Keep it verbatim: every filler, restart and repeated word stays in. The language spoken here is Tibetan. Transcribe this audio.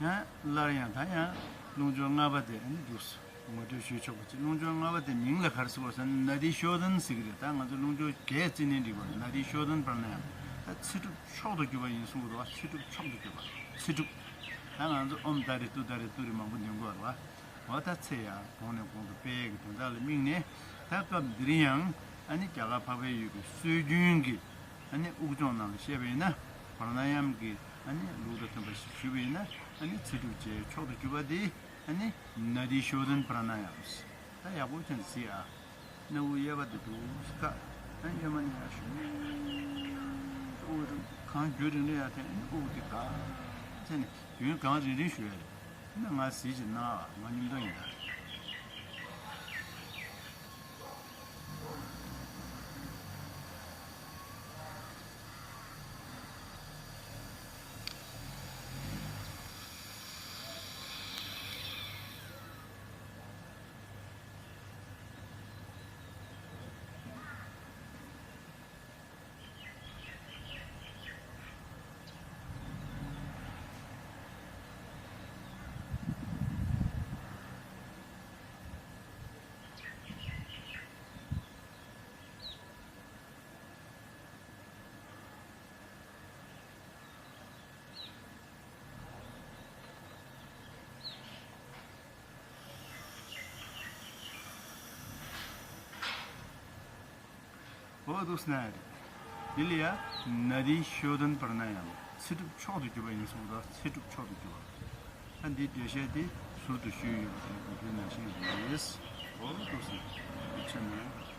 ཡང་སླར་ཡང་ད་ཡང་རླུང་སྦྱོར་ལྔ་པ་དེ་ཨ་ནི་འདུག་སེ་ངོ་སྤྲོད་ཞུས་ཆོག་པ་ཅིག་རླུང་སྦྱོར་ལྔ་པ་དེ་མིང་ལ་ག་རེ་ཟེར་དགོས་ཟེར་ན་ནཱ་ཌི་ཤོ་དྷན་ཟེར་གྱི་རེད། ད་ང་ཚོ་རླུང་སྦྱོར་བརྒྱད་རྩིས་ནས་འགྲིག་པ་རེད། ནཱ་ཌི་ཤོ་དྷན་པྲ་ཎཱ་ཡམ། ད་ཚེ་སྒྲུབ་མཆོག་ཏུ་གྱུར་པ་ཡིན་གསུང་གི་འདུག་བ། ཚེ་སྒྲུབ་མཆོག་ཏུ་གྱུར་པ། ཚེ་སྒྲུབ། ད་ང་ཚོ་ཨོཾ་ཏཱ་རེ་ཏུཏྟཱ་རེ་ཏུ་རེ་མང་པོ་འདོན་དགོས་རེད་བ། འོ་ད་ཚེ་ཡང་གོང་ནས་གོང་དུ་སྤེལ་གྱི་དོན་དག་ལ་དམིགས་ནས། ད་སྐབས་འདིར་ཡང་ཨ་ནི་རྒྱ་གར་འཕགས་པའི་ཡུལ་གྱི་སྲོལ་རྒྱུན་གྱི་ཨ་ནི་དབུགས་སྦྱོང་ནང་ལ་བཤད་པ་ཡིན་ན། པྲ་ཎཱ་ཡམ་གྱི་ཨ་ནི་ལུགས་དང་མཐུན་པ་ཞིག་ཞུས་པ་ཡིན་ན། ཨ་ནི་ཚེ་སྒྲུབ་བྱེད་མཆོག་ཏུ་གྱུར་པ་དེ་ཨ་ནི་ནཱ་ཌི་ཤོ་དྷན་པྲ་ཎཱ་ཡམ། ད་ཡག་པོ་བྱས་ནས་གཟིགས་ཨ། སྣ་བུག་གཡས་པ་དེ་འདུག་སེ་བཀག་ཨ་ནི་གཡོན་མ་ནས་ཡར་ཞུ། དབུགས་རིང་གང་རྒྱུན་རིང་རིང་ཡར་འཐེན། ཨ་ནི་དབུགས་དེ་བཀག་བྱས་ནས་རྒྱུན་གང་རིང་རིང་ཞུ་ཡ་རེད། ན་ང་གཟིགས་ཀྱི་ན་ང་མཉམ་དུ་ཡིན་ད། འོ་འདུག་སེ་ན་རེད། འདི་ལ་ཡ་ནཱ་ཌི་ཤོ་དྷན་པྲ་ཎཱ་ཡམ། ཚེ་སྒྲུབ་མཆོག་ཏུ་གྱུར་པ་ཡིན་གསུངས་འདུག་ཚེ་སྒྲུབ་མཆོག་ཏུ་གྱུར་པ། ད་འདིའི་འགྲེལ་བཤད་དེ་ཟུར་དུ་ཞུས་ཡོད་པ་དེ་འདི་ནང་བཞིན་རེད། འོ་འདུག་སེ་ན་འདི་ཆ་ན།